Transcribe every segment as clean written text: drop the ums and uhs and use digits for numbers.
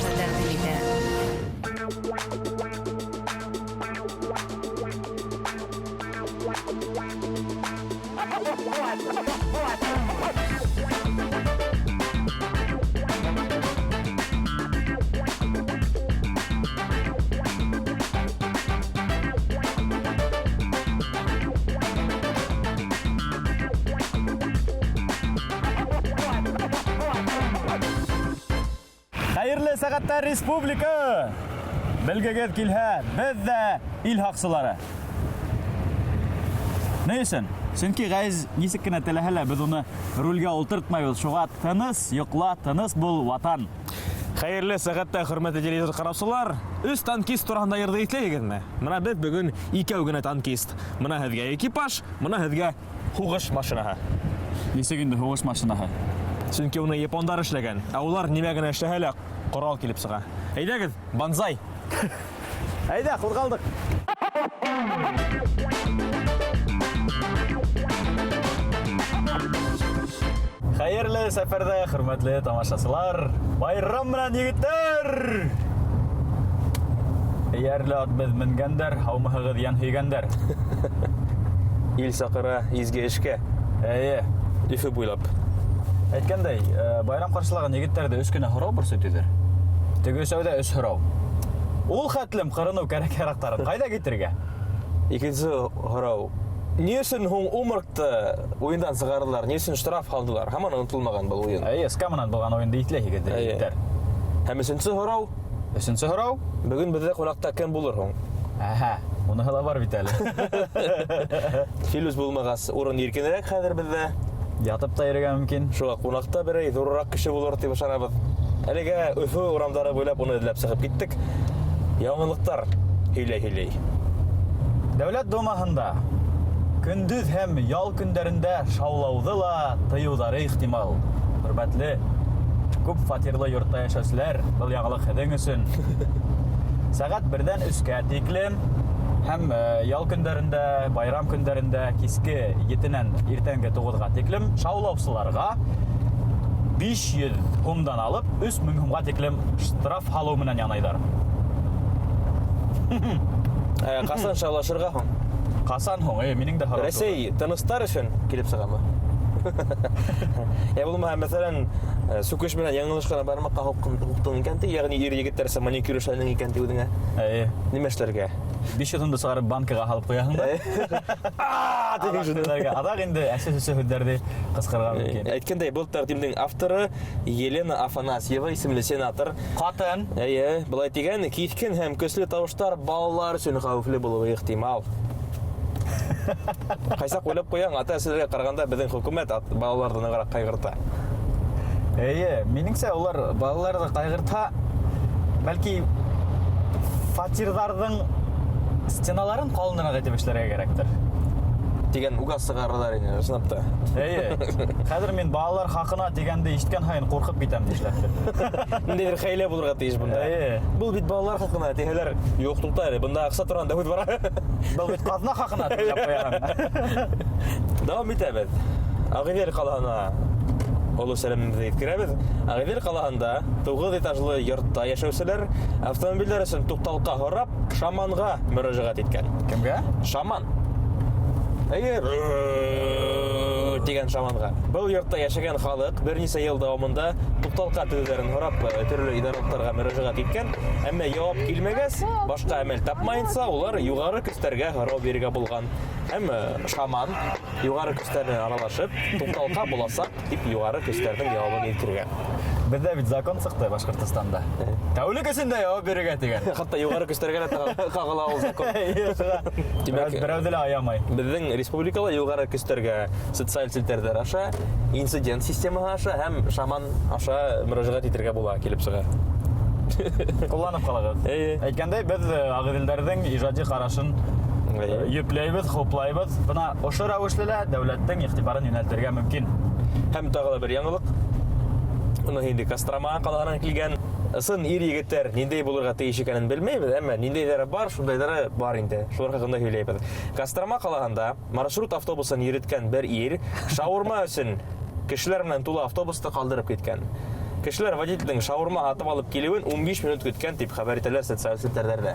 радиоһы тәҡдим итә. Хәйерле сәғәттә, республика! Белгегеҙ килһә, беҙ ҙә ил һаҡсылары. Ни өсөн? Сөнки Ғәйз нисек кенә теләһә лә, беҙ уны рулгә ултыртмайбыҙ. Шуға тыныс йоҡла, тыныс бул, Ватан! Хәйерле сәғәттә, хөрмәтле телевизор ҡараусылар! Өс танкист тураһында йырҙы иҫләйһегеҙме? Мына беҙ бөгөн икәү генә танкист. Мына һеҙгә экипаж, мына һеҙгә һуғыш машинаһы. Нисек инде һуғыш машинаһы? Сөнки уны япондар эшләгән. Ә улар нимә генә эшләһә лә, корал килеп сыға. Әйҙәгеҙ, банзай! Әйҙә, ҡуҙғалдыҡ. Хәйерле сәфәрҙә, хөрмәтле тамашасылар! Байрам менән, егеттәр! Эйәрле ат беҙ менгәндәр, һаумыһығыҙ, йән һөйгәндәр. Ил саҡыра изге эшкә. Әйе. Өфө буйлап. Әйткәндәй, э, байрам ҡаршылаған егеттәрҙе өс кенә һорау борсой тиҙер. Теге өсәүҙә өс һорау. Ул хәтлем ҡырыныу кәрәк-яраҡтарын ҡайҙа китергә? Икенсе һорау. Ни өсөн һуң Умаркты уйындан сығарҙылар? Ни өсөн штраф һалдылар? Һаман онотолмаған был уйын. Әйе, СКА менән булған уйынды иҫләйһегеҙҙер, егеттәр. Һәм өсөнсө һорау. Өсөнсө һорау. Бөгөн беҙҙә ҡунаҡта кем булыр һуң? Әһә, уныһы ла бар бит әле. Филүс булмағас, урын иркенерәк хәҙер беҙҙә. Ятып та йөрергә мөмкин. Шуға ҡунаҡта берәй ҙурыраҡ кеше булыр тип ышанабыҙ. Әлегә Өфө урамдары буйлап уны эҙләп сығып киттек. Яңылыҡтар һөйләй-һөйләй. Дәүләт Думаһында көндөҙ һәм ял көндәрендә шаулауҙы ла тыйыуҙары ихтимал. Хөрмәтле күп фатирлы йортта яшәүселәр, был яңылыҡ һеҙҙең өсөн. Сәғәт берҙән өскә тиклем һәм э, ял көндәрендә, байрам көндәрендә киске етенән иртәнге туғыҙға тиклем шаулаусыларға 500 һумдан алып 3000 һумға тиклем штраф һалыу менән янайҙар. Ә, ҡасан шаулашырға һуң? Ҡасан һуң? Э, минең дә һорау. Рәсәй тыныстар өсөн килеп сығамы? Я булмаһа, мәҫәлән, э, сүкеш менән яңылыш ҡына бармаҡҡа һуҡтың икән ти, ягъни ир егеттәрсә маникюр эшләнең икән ти үҙеңә. Әйе. Нимә эшләргә? 500 һумды сығарып банкаға һалып ҡуяһың да. Аҙаҡ инде әсе-сөсө һүҙҙәрҙе ҡысҡырырға мөмкин. Әйткәндәй, был тәҡдимдең авторы Елена Афанасьева исемле сенатор. Ҡатын. Әйе, былай тигән, киҫкен һәм көслө тавыштар балалар өсөн хәүефле булыуы ихтимал. Ҡайсаҡ уйлап ҡуяң, ата-әсәләргә ҡарағанда беҙҙең хөкүмәт балаларҙы нығыраҡ ҡайғырта. Эйе, минеңсә, улар балаларҙы ҡайғыртһа, бәлки фатирҙарҙың стеналарын ҡалыныраҡ итеп эшләргә кәрәктер. Тигән указ сығарырҙар ине, ысынлап та. Эйе. Хәҙер мин балалар хаҡына тигәнде ишеткән һайын ҡурҡып китәм нишләптер. Ниндәйҙер хәйлә булырға тейеш бында. Эйе. Был бит балалар хаҡына тиһәләр, юҡ, туҡта әле, бында аҡса тураһында һүҙ бара. Был бит ҡаҙна хаҡына тип ҡуяһың. Дауам итәбеҙ. Ағиҙел ҡалаһына оло сәләмебеҙҙе еткерәбеҙ. Ағиҙел ҡалаһында 9 этажлы йортта йәшәүселәр автомобилдәр өсөн туҡталҡа һорап шаманға мөрәжәғәт иткән. Кемгә? Шаман. Әйе, тигән шаманға. Был йортта йәшәгән халыҡ бер нисә йыл дауамында туҡталҡа төҙөүҙәрен һорап төрлө идаралыҡтарға мөрәжәғәт иткән, әммә яуап килмәгәс, башҡа әмәл тапмайынса, улар юғары көстәргә һорау бирергә булған. Һәм шаман юғары көстәр менән аралашып, туҡталҡа буласаҡ дип юғары көстәрҙең яуабын еткергән. Беҙҙә бит закон сыҡты Башҡортостанда. Тәүлек эсендә яуап бирергә тигән. Хатта юғары көстәргә лә ҡағыла ул закон. Тимәк, берәүҙе лә аямай. Беҙҙең республикала юғары көстәргә социаль селтәрҙәр аша, инцидент системаһы аша һәм шаман аша мөрәжәғәт итергә була килеп сыға. Ҡулланып ҡалығыҙ. Эйе. Әйткәндәй, беҙ Ағиҙелдәрҙең ижади ҡарашын йөпләйбеҙ, хуплайбыҙ. Бына ошо рәүешле лә дәүләттең иғтибарын йүнәлтергә мөмкин. Һәм тағы ла бер яңылыҡ. Уны инде Кострома ҡалаһынан килгән ысын ир-егеттәр ниндәй булырға тейеш икәнен белмәйбеҙ, әммә ниндәйҙәре бар, шундайҙары бар инде. Шулар хаҡында һөйләйбеҙ. Кострома ҡалаһында маршрут автобусын йөрөткән бер ир шаурма өсөн кешеләр менән тулы автобусты ҡалдырып киткән. Кешеләр водительдең шаурма һатып алып килеүен 15 минут көткән дип хәбәр итәләр социаль челтәрләрдә.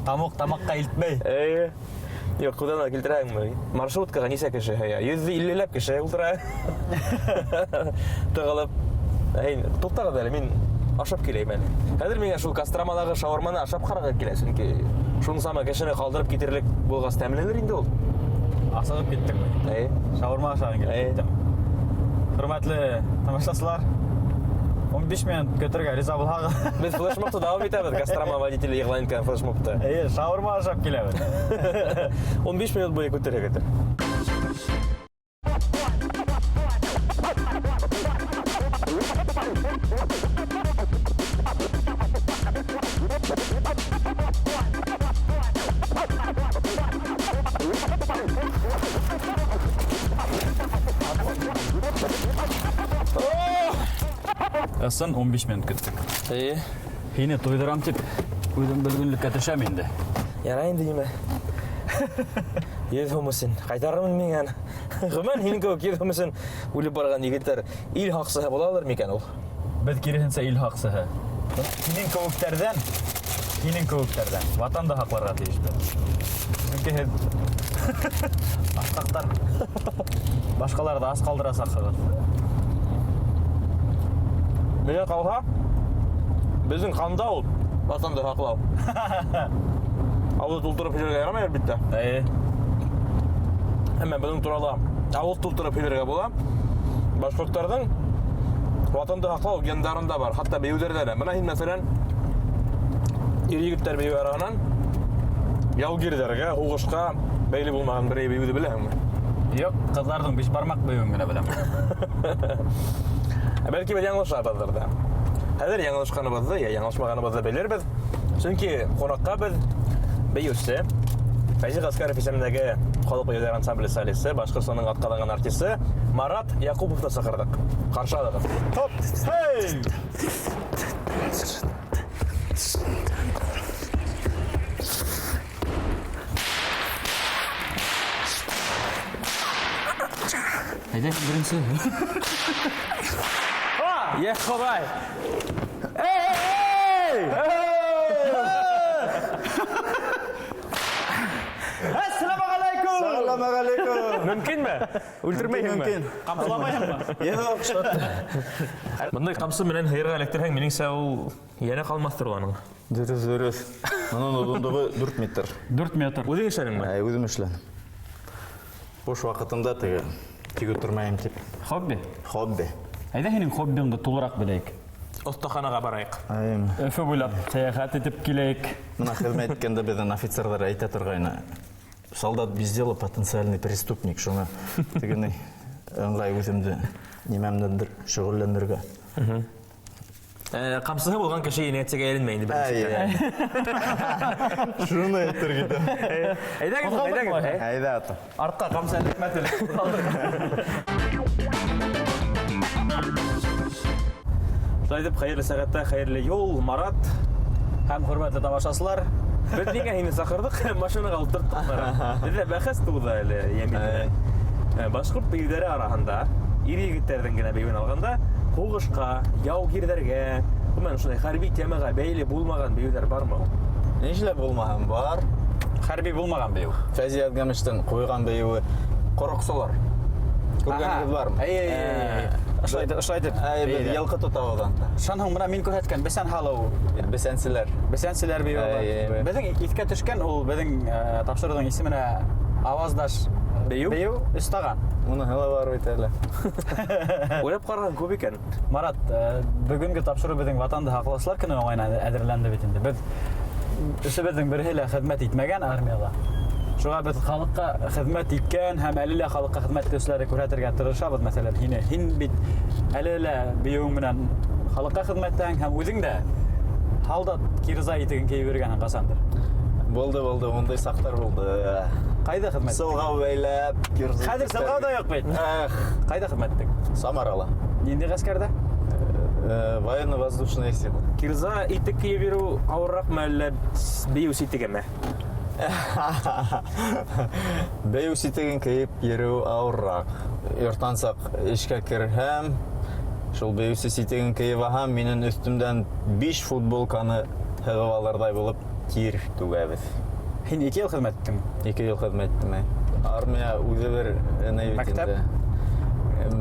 Тамуҡ тамаҡҡа илтмәй. Әйе. Юк, кудан да килтерәһеңме? Маршруткага нисә кеше һыя? 150 ләп кеше ултыра. Тыгылып. Әй, туктагыз әле, мин ашап киләйем әле. Хәзер миңа шул Костромадагы шаурманы ашап карарга килә, чөнки шуны самы кешене калдырып китерлек булгач тәмледер инде ул. Асығып киттеңме? Әйе. Шаурма ашағың килеп Әйе. киттеме? Хөрмәтле тамашасылар, 15 минут көтөргә риза булһагыҙ. Без флешмобты дәвам итәбеҙ, Кострома водителе игълан иткән флешмобты. Әйе, шаурма ашап киләбеҙ. 15 минут буе көтөргә көтөр. Ысын 15 минут көттөк. Әйе. Һине туйҙырам тип, үҙем бөлгөнлөккә төшәм инде. Ярай инде нимә. 100 һум өсөн. Ҡайтарырмын мин аны. Ғөмүмән, һинең кеүек 100 һум өсөн үлеп барған егеттәр ил һаҡсыһы булалыр микән ул? Беҙ киреһенсә ил һаҡсыһы. Һинең кеүектәрҙән, һинең кеүектәрҙән ватанды һаҡларға тейешбеҙ. Сөнки һеҙ ашҡаҡтар. Башҡаларҙы ас ҡалдырасаҡһығыҙ. Миңә ҡалһа, беҙҙең ҡанда ул ватанды һаҡлау. Ауыҙ тултырып һөйләргә ярамай, әлбиттә. Әйе. Әммә бының турала ауыҙ тултырып һөйләргә була. Башҡорттарҙың ватанды һаҡлау гендарында бар, хатта бейеүҙәрҙә лә. Бына һин, мәҫәлән, ир-егеттәр бейеү араһынан яугирҙәргә, һуғышҡа бәйле булмаған берәй бейеүҙе беләһеңме? Юҡ, ҡыҙҙарҙың биш бармаҡ бейеүен генә беләм. Ә бәлки беҙ яңылышабыҙҙыр ҙа. Хәҙер яңылышҡаныбыҙҙы йә яңылышмағаныбыҙҙы белербеҙ. Сөнки ҡунаҡҡа беҙ бейеүсе Фәйзи Ғәскәров исемендәге халыҡ бейеүҙәр ансамбле солисы, Башҡортостандың атҡаҙанған артисы Марат Яҡуповты саҡырҙыҡ. Ҡаршы алығыҙ. Топ! Хей! Әйҙә, беренсе. Йә Хоҙай! Әссәләмә ғәләйкүм! Сәләм алейкум. Мөмкинме? Үлтермәйһеңме? Мөмкин. Ҡамсыламайһыңмы? Юҡ, что ты. Бындай ҡамсы менән һыйырға эләктерһәң, минеңсә, ул йәнә ҡалмаҫтыр ул аның. Дөрөҫ, дөрөҫ. Уның оҙонлоғо 4 метр. 4 метр. Үҙең эшләнеңме? Әй, үҙем эшләнем. Буш ваҡытымда теге тик ултырмайым тип. Хобби? Хобби. Әйҙә һинең хоббиңды тулыраҡ беләйек. Оҫтаханаға барайыҡ. Әйме. Өфө буйлап сәйәхәт итеп киләйек. Бына хеҙмәт иткәндә беҙҙең офицерҙар әйтә торғайны. Солдат без дела потенциальный преступник. Шуңа тегене ыңғай үҙемде нимәмдәндер шөғөлләнергә. Ҡамсыһы булған кеше енәйәтсегә эленмәй инде Әй, беренсенән. әй. Шуны әйтер китәм. Әйҙәгеҙ, Ҡуҙғалдыҡ әйҙәгеҙ. улай. Әйҙә, ата. Артҡа ҡамсы эләкмәҫ әле. Шулай итеп, хәйерле сәғәттә, хәйерле юл, Марат. Һәм хөрмәтле тамашасылар, Беҙ ниңә һине саҡырҙыҡ? Машинаға ултырттыҡ, Марат. Беҙҙә бәхәс тыуҙы әле Йәмил менән. Башҡорт бейеүҙәре араһында ир-егеттәрҙең генә бейеүен алғанда һуғышҡа, яугирҙәргә, ғөмүмән ошондай хәрби темаға бәйле булмаған бейеүҙәр бармы ул? Нишләп булмаһын, бар. Хәрби булмаған бейеү. Фәйзи Әҙгәмештең ҡуйған бейеүе Ҡороҡсолар. Күргәнегеҙ бармы? Әй, әй, әй, әй. Ошолай итеп, ошолай итеп. Әй, беҙ Бейҙәр. йылҡы тотабыҙ анда. Шунан һуң бына мин күрһәткән бесән һалыу. Бесәнселәр. Бесәнселәр бейеүе бар. Әй, әй, әй. Беҙҙең иҫкә төшкән ул беҙҙең тапшырыуҙың исеменә ауаздаш Бейеү? Бейеү Өстаған. Уныһы ла бар бит әле. Уйлап ҡараған күп икән. Марат, бөгөнгө тапшырыу беҙҙең Ватанды һаҡлаусылар көнө уңайына әҙерләнде бит инде. Беҙ өсөбөҙҙөң береһе лә хеҙмәт итмәгән армияла. Шуға беҙ халыҡҡа хеҙмәт иткән һәм әле лә халыҡҡа хеҙмәт итеүселәрҙе күрһәтергә тырышабыҙ, мәҫәлән, һине. Һин бит әле лә бейеүең менән халыҡҡа хеҙмәт итәһең һәм үҙең дә һалдат кирза итеген кейеп йөрөгәнһең ҡасандыр. Булды, булды, ундай саҡтар булды. Ҡайҙа хеҙмәт иттең? Сылғау бәйләп, кирза Хәҙер итектәр. сылғау ҙа юҡ бит. Эх. Ҡайҙа хеҙмәт иттең? Самарала. Ниндәй ғәскәрҙә? Военно-воздушные силы. Кирза итек кейеп йөрөү ауырыраҡмы әллә бейеү ситегеме? Бейеү ситеген кейеп йөрөү ауырыраҡ. Йорттансаҡ эшкә керһәм, шул бейеүсе ситеген кейеп алһам, минең өҫтөмдән биш футболканы һығып алырҙай булып тир түгәбеҙ. Һин 2 йыл хеҙмәт иттеңме? 2 йыл хеҙмәт иттем, әй. Армия үҙе бер ни бит Мәктәп? инде.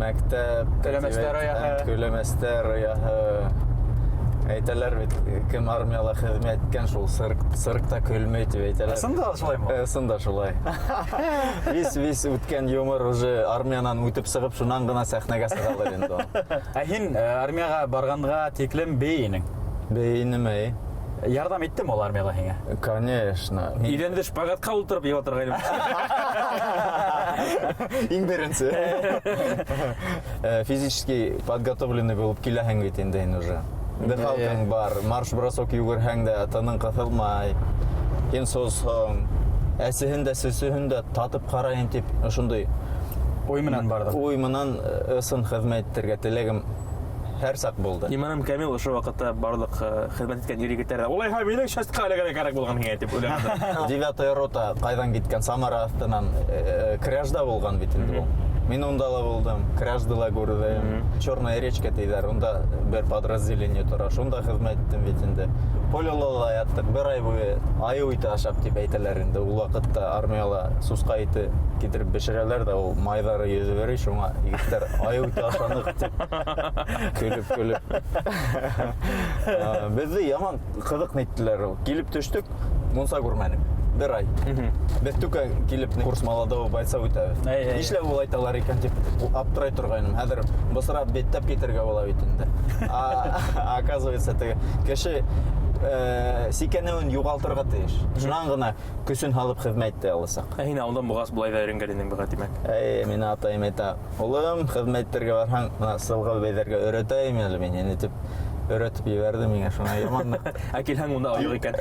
Мәктәп. Көләмәстәр ояһы. Көләмәстәр ояһы. Әйтәләр бит, кем армияла хеҙмәт иткән, шул цирк, циркта көлмәй тип әйтәләр. Ысын да шулаймы? Ысын да шулай. Весь, весь үткән юмор уже армиянан үтеп сығып, шунан ғына сәхнәгә сығалар инде ул. Ә һин армияға барғанға тиклем бейей инең? Бейей инем, әй. Ярҙам иттеме ул армияла һиңә? Конечно. Иҙәнде шпагатҡа ултырып йыға торғайным. Иң беренсе. Физически подготовленный булып киләһең бит инде һин уже. Дыхалкаң бар, марш-бросок йүгерһәң дә тының ҡыҫылмай. Һин созһоң, әсеһен дә, сөсөһөн дә татып ҡарайым тип ошондай Уй менән барҙың. Уй менән ысын хеҙмәт итергә теләгем һәр саҡ булды. Иманым камил, ошо ваҡытта барлыҡ хеҙмәт иткән ир-егеттәр ҙә, улайһа минең частьҡа эләгергә кәрәк булған һиңә тип уйлағандар. Девятая рота ҡайҙан киткән? Самара аҫтынан, Кряжда булған бит инде ул. Мин унда ла булдым, Кряжды ла күрҙем. Черная речка тейҙәр, унда бер подразделение тора, шунда хеҙмәт иттем бит инде. Полела ла яттыҡ, бер ай буйы айыу ите ашап тип әйтәләр инде. Ул ваҡытта армияла сусҡа ите китереп бешерәләр ҙә, ул майҙары йөҙөп йөрөй, шуңа егеттәр айыу ите ашаныҡ тип көлөп-көлөп. Беҙҙе яман ҡыҙыҡ иттеләр ул. Килеп төштөк, мунса күрмәнек. Бер ай. Беҙ түкә килеп курс молодого бойца үтәбеҙ. Нишләп улай әйтәләр икән тип аптырай торғайным. Хәҙер бысрап беттәп китергә була бит инде. Оказывается, теге кеше сикәнеүен юғалтырға тейеш. Шунан ғына көсөн һалып хеҙмәт итә аласаҡ. Ә һин ауылдан булғас былай ҙа өйрәнгән инең быға, тимәк. Әй, мине атайым әйтә, улым, хеҙмәт итергә барһаң, бына сылғы бәйҙәргә өйрәтәйем әле мин һине тип өйрәтеп ебәрҙе миңә, шуңа яман ныҡ. Ә килһәң унда юҡ икән.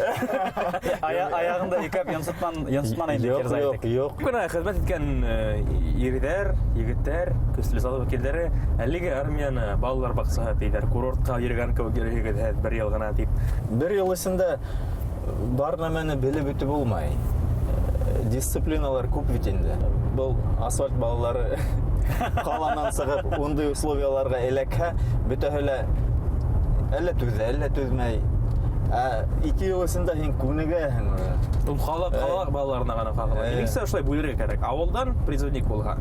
Аяғында икәп йонсотман инде Юҡ, кирза юҡ, итек. юҡ. Күп кенә хеҙмәт иткән ирҙәр, егеттәр, көслө зат вәкилдәре әлеге армияны балалар баҡсаһы тиҙәр, курортҡа йөрөгән кеүек йөрөйһөгөҙ һеҙ бер йыл ғына тип. Бер йыл эсендә бар нәмәне белеп үтеп булмай. Дисциплиналар күп бит инде. Был асфальт балалары ҡаланан сығып, ундай условияларға эләкһә, бөтәһе лә әллә түҙә, әллә түҙмәй. Ә 2 йыл эсендә һин күнегәһең уже. Ул ҡала балаларына ғына ҡағыла. Минеңсә, ошолай бүлергә кәрәк. Ауылдан призывник булһа,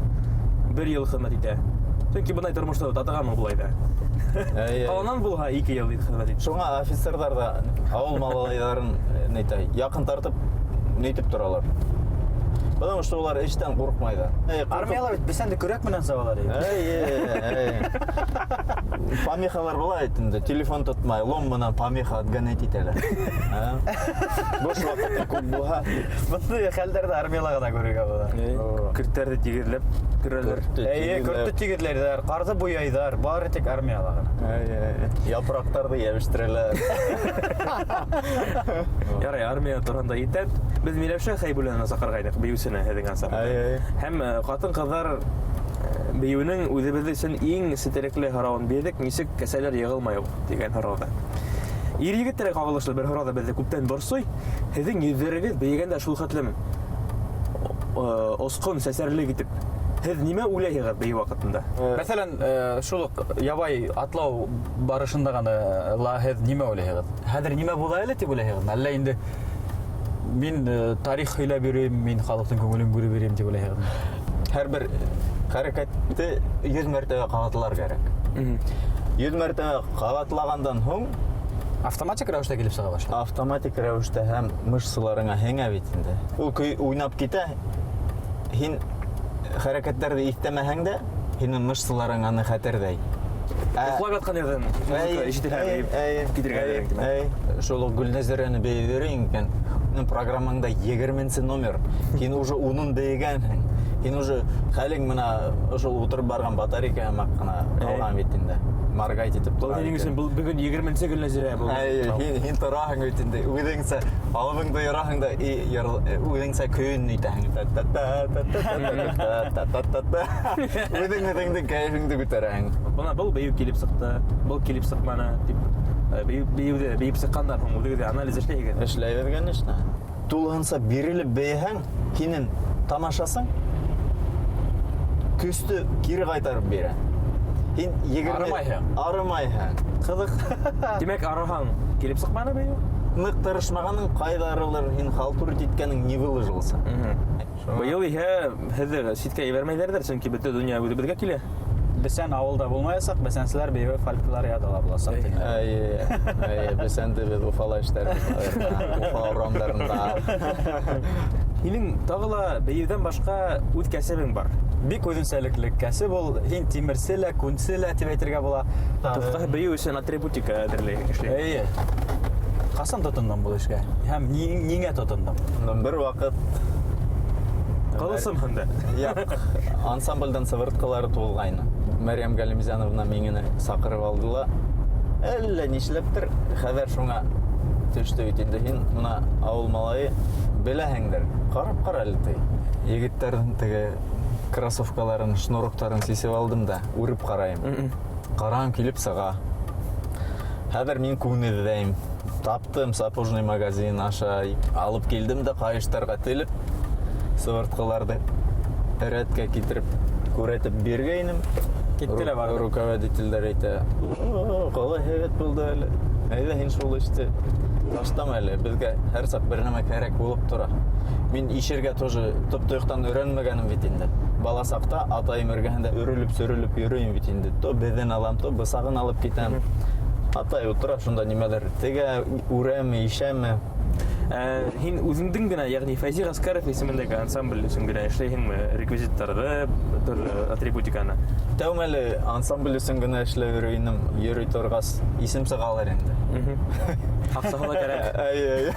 бер йыл хеҙмәт итә. Сөнки бындай тормошта татығанмы былай ҙа. Ҡаланан булһа, 2 йыл хеҙмәт итә. Шуңа офицерҙар ҙа ауыл малайҙарын нәйтә, яҡын тартып нәйтеп торалар. Потому что улар эштән ҡурҡмай ҙа. Эй, ҡурҡып Армияла бит бесәнде көрәк менән сабалар ине. Эй, эй, эй. Помехалар була бит инде, телефон тотмай, лом менән помеха отгонять итәләр. А? Буш ваҡыты күп булһа. Бындай хәлдәрҙе армияла ғына күрергә була. Эй, көрттәрҙе тигеҙләп керәләр. Көрттө Эй, тигеҙләп. көрттө тигеҙләйҙәр, ҡарҙы буяйҙар, бары тик армияла ғына. Эй, эй, эй. Япраҡтарҙы йәбештерәләр. Ярай, армия тураһында итә. Беҙ Миләүшә Хәйбуллинаны саҡырғайныҡ бейеүсене һеҙҙең ансамблгә. Эй, эй. Һәм ҡатын-ҡыҙҙар бейеүенең үҙебеҙ өсөн иң сетерекле һорауын бирҙек, нисек кәсәләр йығылмай ул тигән һорауҙа. Ир егеттәргә ҡағылышлы бер һорау ҙа беҙҙе күптән борсой. Һеҙҙең йөҙҙәрегеҙ бейегәндә шул хәтлем осҡон сәсәрлек итеп, һеҙ нимә уйлайһығыҙ бейеү ваҡытында? Мәҫәлән, шул уҡ ябай атлау барышында ғына ла һеҙ нимә уйлайһығыҙ? Хәҙер нимә була әле тип уйлайһығыҙ? Әллә инде мин тарих һөйләп йөрөйөм, мин халыҡтың күңелен күреп йөрөйөм тип уйлайһығыҙмы? Һәр бер хәрәкәтте 100 мәртәбә ҡабатлар кәрәк. 100 мәртәбә ҡабатлағандан һуң автоматик рәүештә килеп сыға башлай. Автоматик рәүештә һәм мышцаларыңа һеңә бит инде. Ул көй уйнап китә, һин хәрәкәттәрҙе иҫтәмәһәң дә, һинең мышцаларың аны хәтерҙәй. Йоҡлап ятҡан ерҙән музыка ишетелә, тип китергә кәрәк, тимәк. Шул уҡ Гөлнәзирәне бейҙерәйем икән, уның программаңда егерменсе номер. Һин уже унын бейегәнһең. Һин уже хәлең бына ошол ултырып барған батарейка һымаҡ ҡына ҡалған бит инде. Моргать итеп Был тора һинең икән. өсөн был бөгөн егерменсе Гөлнәзирә был. Әй, һин тораһың бит инде. Үҙеңсә алыбыңды йораһың да, и, үҙеңсә көйөн итәһең. Та-та-та-та-та-та-та-та-та-та-та-та. Үҙең үҙеңдең кәйефеңде күтәрәһең. Бына был бейеү килеп сыҡты, был килеп сыҡманы тип, бейеүҙе бейеп сыҡҡандан һуң үҙегеҙ анализ эшләйһегеҙ? Эшләйбеҙ, конечно. Тулыһынса бирелеп бейеһәң, һинең тамашасың көстө кире ҡайтарып бирә. Һин 20 Арымайһың. Арымайһың. Ҡыҙыҡ. Тимәк, арыһаң, килеп сыҡманы бейеү? Ныҡ тырышмағаның ҡайҙарылыр, һин халтурить иткәнең не выложился. Быйыл иһә һеҙҙе ситкә ебәрмәйҙәрҙер, сөнки бөтә донъя үҙебеҙгә килә. Бесән ауылда булмаясаҡ, бесәнселәр бейеүе фольклориадала буласаҡ. тине. Әйе, әйе, бесәнде беҙ Уфала эшләрбеҙ, наверное, Уфа урамдарында. Һинең тағы ла бейеүҙән башҡа үҙ кәсебең бар. Бик үҙенсәлекле кәсеп ул. Һин тимерсе лә, күнсе лә тип әйтергә була. Ҡыҫҡаһы, бейеү өсөн атрибутика әҙерләй эшләй. Әйе. Ҡасан тотондоң был эшкә? Һәм ниңә тотондоң? Бер ваҡыт Ҡылысым һынды. Юҡ, ансамблдән сывыртҡылары тыуылғайны. Мәрйәм Галимзяновна мине саҡырып алды ла, әллә нишләптер хәбәр шуңа төштө бит инде. Һин бына ауыл малайы беләһеңдер, ҡарап ҡара әле ти. Егеттәрҙең теге кроссовкаларын, шнуроктарын сисеп алдым да, үреп ҡарайым. Ҡарағым килеп сыға. Хәҙер мин күн эҙләйем. Таптым сапожный магазин аша, алып килдем дә ҡайыштарға телеп, сывыртҡыларҙы рәткә китереп күрәтеп биргәйнем. Китте лә барҙы. Руководителдәр әйтә, «О, ҡалай һәйбәт булды әле. Әйҙә һин шул эште ташлама әле, беҙгә һәр саҡ бер нәмә кәрәк булып тора». Мин ишергә тоже топ-тояҡтан өйрәнмәгәнем бит инде. Бала саҡта атайым эргәһендә өрөлөп-сөрөлөп йөрөйөм бит инде. То беҙен алам, то бысағын алып китәм. Атай ултыра шунда нимәлер тегә, үрәме, ишәме. Һин үҙеңдең генә, йәғни Фәйзи Ғәскәров исемендәге ансамбль өсөн генә эшләйһеңме реквизиттарҙы, төрлө атрибутиканы? Тәү әле ансамбль өсөн генә эшләп йөрөй инем, йөрөй торғас исем сығалыр инде. Аҡсаһы ла кәрәк. Әйе, әйе.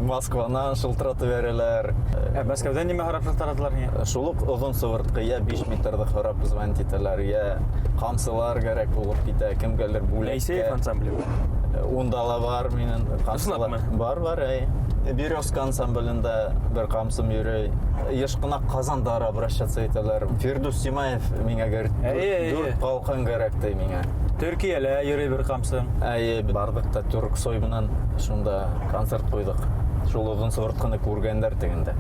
Москванан шылтыратып бәрәләр. Ә Мәскәүҙән нимә һорап шылтыраталар һиңә? Шул уҡ оҙон сывыртҡы, йә 5 метрҙы һорап звонить итәләр, йә ҡамсылар кәрәк булып китә, кемгәлер бүләккә. Моисеев ансамбле. Унда ла бар минең ҡамсылар. Ысынлапмы? Бар, бар, әй. Березка ансамблендә бер ҡамсым йөрөй. Йыш ҡына Ҡазандар обращаться итәләр. Фирдүс Тимаев миңә говорит, Әйе, әйе. дүрт ҡалҡан кәрәк ти миңә. Төркиәлә йөрөй бер ҡамсың. Әйе, барҙыҡ та Түрксой менән шунда концерт ҡуйҙыҡ. Шул оҙон сывыртҡыны күргәндәр тегендә.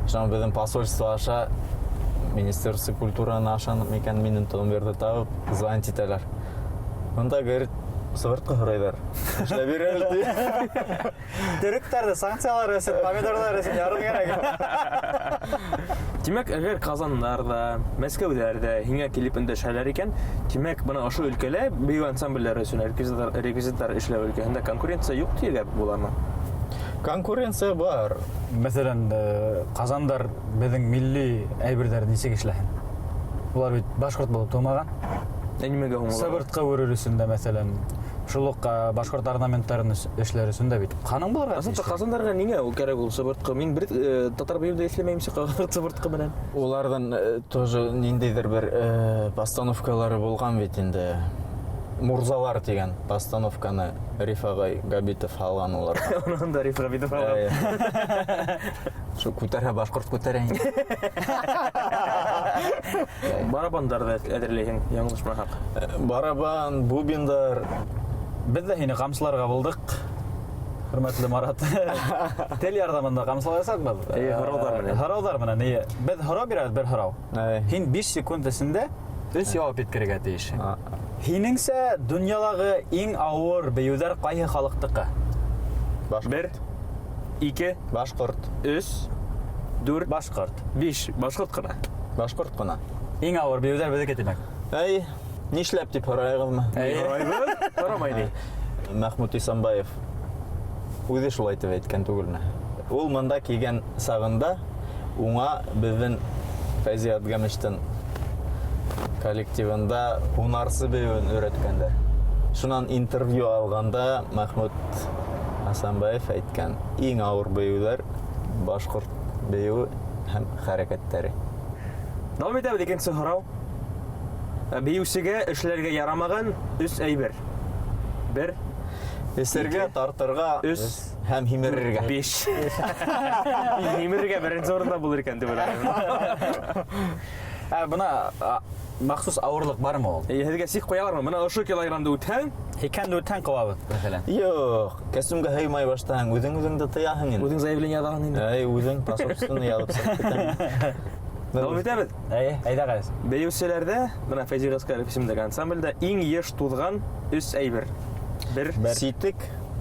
Шунан беҙҙең посольство аша, Министерство культураны аша микән минең номерҙы табып, звонить итәләр. Бында, говорит, сывыртҡы һорайҙар. Эшләп бир әле, ти. Төрөктәрҙе санкциялар өсөн, помидорҙар өсөн ярым кәрәк. Тимәк, әгәр Ҡазандар ҙа, Мәскәүҙәр ҙә һиңә килеп өндәшәләр икән, тимәк, бына ошо өлкәлә бейеү ансамблдәре өсөн реквизиттар эшләү өлкәһендә конкуренция юҡ тиергә буламы? Конкуренция бар. Мәҫәлән, Ҡазандар беҙҙең милли әйберҙәрҙе нисек эшләһен? Улар бит башҡорт булып тыумаған. Ә нимәгә һуң улар? Сыбыртҡы үрер өсөн дә, мәҫәлән, шул уҡ башҡорт орнаменттарын эшләр өсөн дә бит ҡаның булырға Асылда тейеш. Ҡазандарға ниңә ул кәрәк ул сыбыртҡы? Мин бер татар бейеүҙә эшләмәйем сыбыртҡы менән. Уларҙың тоже ниндәйҙер бер постановкалары булған бит инде. Мурзалар тигән постановканы Риф ағай Габитов һалған уларға. Унан да Риф Габитов һалған. Әйе. Шул күтәрә, башҡорт күтәрә инде. Барабандарҙы әҙерләйһең, яңылышмаһаҡ. Барабан, бубендар. Беҙ ҙә һине ҡамсыларға булдыҡ. Хөрмәтле Марат. Тел ярҙамында ҡамсылаясаҡбыҙ. Эйе, һорауҙар менән. Һорауҙар менән, эйе. Беҙ һорау бирәбеҙ, бер һорау. Эйе. Һин 5 секунд эсендә 3 яуап еткерергә тейешһең. А. Һинеңсә, донъялағы иң ауыр бейеүҙәр ҡайһы халыҡтыҡы? Башҡорт. 1, 2, Башҡорт. 3, 4, Башҡорт. 5. Башҡорт ҡына. Башҡорт ҡына. Иң ауыр бейеүҙәр беҙҙеке, тимәк. Әй, нишләп тип һорайығыҙмы? Әйе. Һорайбыҙ, һорамай ни. Мәхмүт Исанбаев үҙе шулай тип әйткән түгелме? Ул мында килгән сағында уңа беҙҙең Фәйзи Адгамиштың коллективында һунарсы бейеүен өйрәткәндәр. Шунан интервью алғанда Мәхмүт Асанбаев әйткән, иң ауыр бейеүҙәр башҡорт бейеүе һәм хәрәкәттәре. Дауам итәбеҙ, икенсе һорау. Бейеүсегә эшләргә ярамаған өс әйбер. 1, Эсергә, ике, тартырға, өс, һәм һимерергә. 5. Һимерергә беренсе урында булыр икән тип уйлайым. Бына, Махсус ауырлыҡ бармы ул? Әйе, һеҙгә сик ҡуялармы? Бына ошо килограммды үтһәң, Һикһәнде үтһәң ҡыуабыҙ, мәҫәлән. Юҡ, костюмға һыймай баштаһаң, үҙең үҙеңде тыяһың инде. Үҙең заявление яҙаһың инде. Әй, үҙең по собственной яҙып сығып китәм. Дауам итәбеҙ. Әйе, әйҙәгеҙ. Бейеүселәрҙә, бына Фәйзи Ғәскәров исемендәге ансамблдә иң йыш туҙған өс әйбер. Бер, Ситек,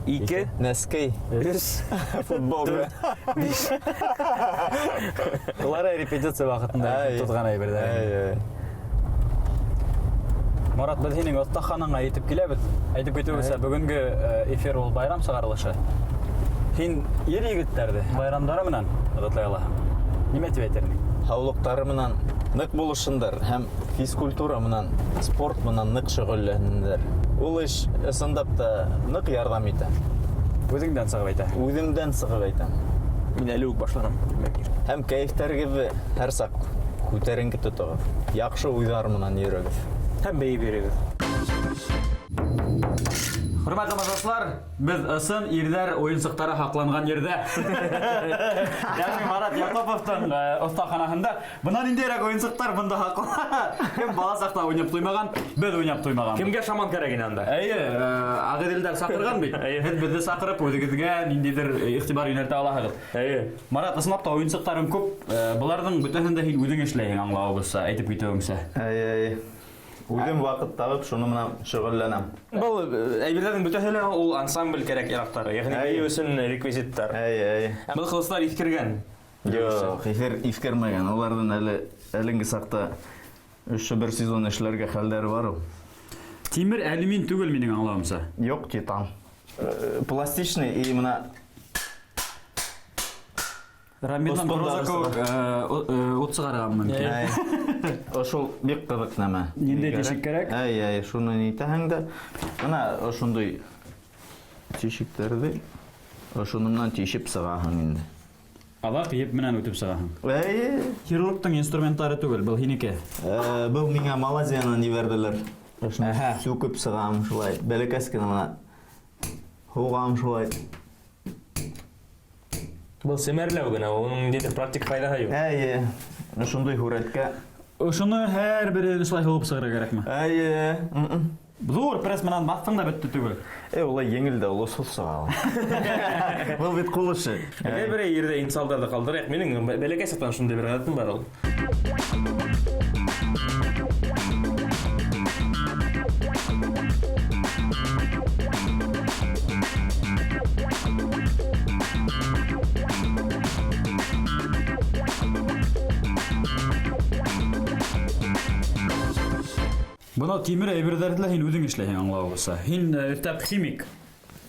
ике, нәскәй, өс, футболка. биш. Улары репетиция ваҡытында Әй. туҙған әйберҙәр. Әй, әй. Марат, беҙ һинең оҫтаханаңа етеп киләбеҙ. Әйтеп китеүебеҙсә, бөгөнгө эфир ул байрам сығарылышы. Һин ир егеттәрҙе байрамдары менән ҡотлай алаһың. Нимә тип әйтер инең? Һаулыҡтары менән ныҡ булышһындар һәм физкультура менән, спорт менән ныҡ шөғөлләнһендәр. Ул эш ысынлап та ныҡ ярҙам итә. Үҙеңдән сығып әйтә. Үҙемдән сығып әйтәм. Мин әле үк башланым. Һәм кәйефтәрегеҙҙе һәр саҡ күтәренке тотоғоҙ. Яҡшы уйҙар менән йөрөгөҙ. Һәм бейеп йөрөгөҙ. Хөрмәтле тамашасылар, беҙ ысын ирҙәр уйынсыҡтары һаҡланған ерҙә. Йәғни Марат Яҡуповтың оҫтаханаһында бына ниндәйерәк уйынсыҡтар бында һаҡлана. Кем бала саҡта уйнап туймаған, беҙ уйнап туймаған. Кемгә шаман кәрәк ине анда? Эйе, Ағиҙелдәр саҡырған бит. Эйе. Һеҙ беҙҙе саҡырып, үҙегеҙгә ниндәйҙер иғтибар йүнәлтә алаһығыҙ. Эйе. Марат, ысынлап та уйынсыҡтарың күп. Быларҙың бөтәһен дә һин үҙең эшләйһең, аңлауыбыҙса, әйтеп китеүеңсә. Эйе, эйе. Үҙем ваҡыт табып, шуны менән шөғөлләнәм. Был әйберҙәрҙең бөтәһе лә ул ансамбль кәрәк яраҡтары, йәғни Әй. бейеү өсөн реквизиттар. Әй, әй. Был ҡылыстар иҫкергән. Юҡ, иҫкермәгән. Уларҙың әлеңге саҡта өсө бер сезон эшләргә хәлдәре бар ул. Тимер алюмин түгел минең аңлауымса. Юҡ, титан. Пластичный и мына Рамилдан Оспан проза дарысы кеүек, ут сығарырға мөмкин. Әй. Ошол бик ҡыҙыҡ нәмә. Ниндәй тишек кәрәк? Әй, әй, шуны нитәһең дә. Бына ошондай тишектәрҙе ошоно менән тишеп сығаһың инде. Аҙаҡ еп менән үтеп сығаһың. Әй. Хирургтың инструменттары түгел, был һинеке. Был миңә Малайзиянан ебәрҙеләр. Ошоно Әһә. сүкеп сығам шулай. Бәләкәс кенә бына һуғам шулай. Был семәрләү генә, уның ниндәйҙер практик файҙаһы юҡ. Әйе. Ошондай һүрәткә. Ошоно һәр береһен шулай һуғып сығырға кәрәкме? Әйе. Ҙур пресс менән баҫтың да бөттө түгел. Улай еңел дә, ул осоп сыға ала. Был бит ҡул эше. Әгәр берәй ерҙә инсалдарҙы ҡалдырайыҡ, минең бәләкәй саҡтан шундай бер ғәҙәтем бар ул. Бына тимер әйберҙәрҙе лә һин үҙең эшләйһең, аңлауыбыҙса. Һин өҫтәп химик.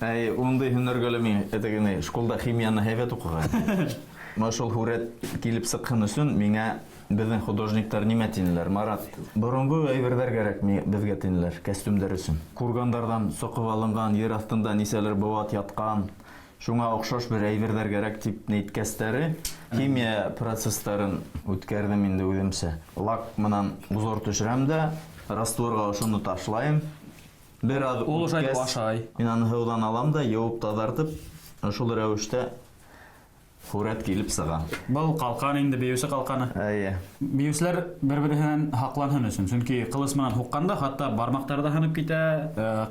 Әй, ундай һөнәргә лә мин, әтегене, школда химияны һәйбәт уҡыған. Мына шул һүрәт килеп сыҡһын өсөн миңә беҙҙең художниктар нимә тинеләр? Марат, боронғо әйберҙәр кәрәк беҙгә тинеләр, костюмдар өсөн. Кургандарҙан соҡоп алынған, ер аҫтында нисәлер быуат ятҡан, шуңа оҡшаш бер әйберҙәр кәрәк тип әйткәстәре, химия процесстарын үткәрҙем инде үҙемсә. Лак менән узор төшөрәм дә, растворға ошоно ташлайым. Бер аҙ Ул ошайтып үткәс, ашай. Мин аны һыуҙан алам да, йыуып таҙартып, шул рәүештә һүрәт килеп сыға. Был ҡалҡан инде, бейеүсе ҡалҡаны. Әйе. Бейеүселәр бер-береһенән һаҡланһын өсөн, сөнки ҡылыс менән һуҡҡанда хатта бармаҡтар ҙа һынып китә,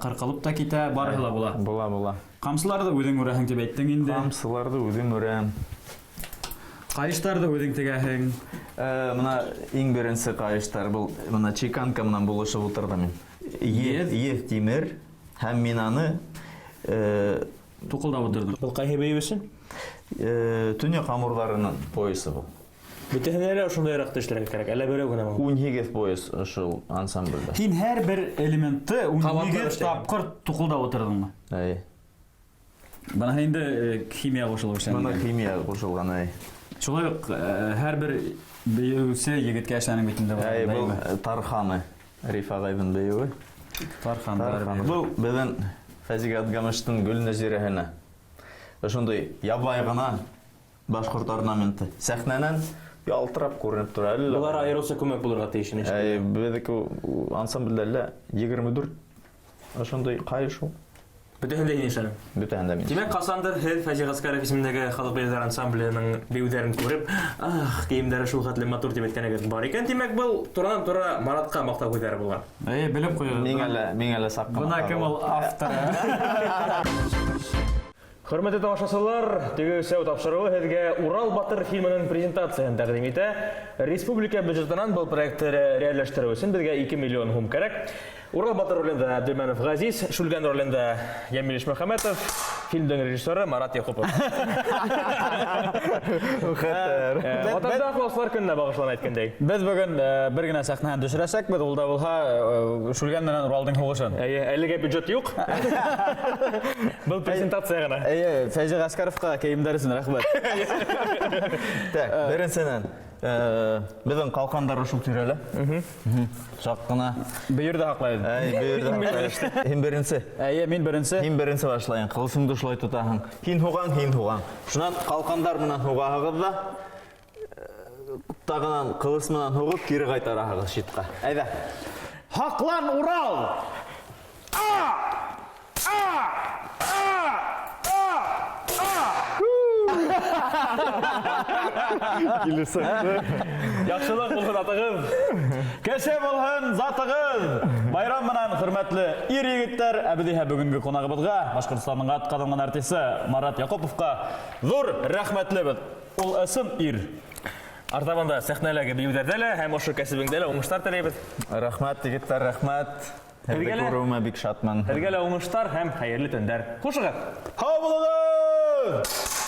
ҡырҡылып та китә, барыһы ла була. Була, була. Ҡамсыларҙы үҙең үрәһең тип әйттең инде. Ҡамсыларҙы үҙем үрәм. Ҡайыштарҙы үҙең тегәһең. Мына иң беренсе ҡайыштар был, мына чеканка менән булышып ултырҙым мин. Еҙ? Еҙ тимер һәм мин аны Туҡылдап ултырҙым. Был ҡайһы бейеү өсөн? Төньяҡ амурҙарының поясы был. Бөтәһенә лә ошондайыраҡ эшләргә кәрәк, әллә берәү генәме? Ун һигеҙ пояс ошол ансамблдә. Һин һәр бер элементты ун Ҡабатлап һигеҙ эшләйһең. тапҡыр туҡылдап ултырҙыңмы? Әйе. Бына инде химия ҡушылып эшләнгән. Бына химия ҡушылған, әй. Шулай уҡ һәр бер бейеүсе егеткә эшләнең бит инде был, Әй, был әйме? Тарханы, Риф ағайҙың бейеүе. Тархан, Тархан. бер. Был беҙҙең Фәзиг Адгамыштың Гөлнәзирәһенә. Ошондай ябай ғына башҡорт орнаменты. Сәхнәнән ялтырап күренеп тора. Әллә Былар ҡайҙа. айырыуса күмәк булырға тейеш ине. Әй, беҙҙеке ансамблдә әллә егерме дүрт ошондай ҡайыш ул. Бөтәһен дә һин эшләнең. Бөтәһен дә мин. Тимәк, ҡасандыр һеҙ Фәйзи Ғәскәров исемендәге халыҡ бейеүҙәр ансамбленең бейеүҙәрен күреп, ах, кейемдәре шул хәтле матур тип әйткәнегеҙ бар икән. Тимәк, был туранан-тура Маратҡа маҡтау һүҙҙәре булған. Әйе, белеп ҡуйығыҙ. Миңә лә, миңә лә саҡ ҡына Бына кем ул автор. Хөрмәтле тамашасылар, теге өсәү тапшырыуы һеҙгә Урал батыр фильмының презентацияһын тәҡдим итә. Республика бюджетынан был проектты реалләштереү өсөн беҙгә 2 миллион һум кәрәк. Урал батыр ролендә Әбделмәнов Ғәзиз, Шүлгән ролендә Йәмил Ишмөхәмәтов, фильмдың режиссеры Марат Яҡупов. Хәтәр. Ватанды аҡлаусылар көнөнә бағышлана әйткәндәй. Беҙ бөгөн бер генә сәхнәһен төшөрәсәкбеҙ, ул да булһа Шүлгән менән Уралдың һуғышын. Әйе, әлегә бюджет юҡ. Был презентация ғына. Әйе, Фәйзи Ғәскәровҡа кейемдәр өсөн рәхмәт. Так, беренсенән, беҙҙең ҡалҡандар ошо тирәлә. Саҡ ҡына. Бөйөр ҙә һаҡлайбыҙ. Әй, бөйөр ҙә һаҡлайбыҙ. Һин беренсе. Әйе, мин беренсе. Һин беренсе башлайың. Ҡылысыңды шулай тотаһың. Һин һуғаң, һин һуғаң. Шунан ҡалҡандар менән һуғаһығыҙ ҙа, тағынан ҡылыс менән һуғып кире ҡайтараһығыҙ щитҡа. Әйҙә. Һаҡлан, Урал! Яҡшылыҡ булһын атығыҙ. Кеше булһын затығыҙ. Байрам менән, хөрмәтле ир егеттәр, ә беҙ иһә бөгөнгө ҡунағыбыҙға, Башҡортостандың атҡаҙанған артисы Марат Яҡуповҡа ҙур рәхмәтлебеҙ. Ул ысын ир. Артабан да сәхнәләге бейеүҙәрҙә лә һәм ошо кәсебеңдә лә уңыштар теләйбеҙ. Рәхмәт, егеттәр, рәхмәт. Һеҙҙе Һеҙгә лә күреүемә бик шатмын. Һеҙгә лә уңыштар һәм хәйерле төндәр. Хушығыҙ. Һау булығыҙ!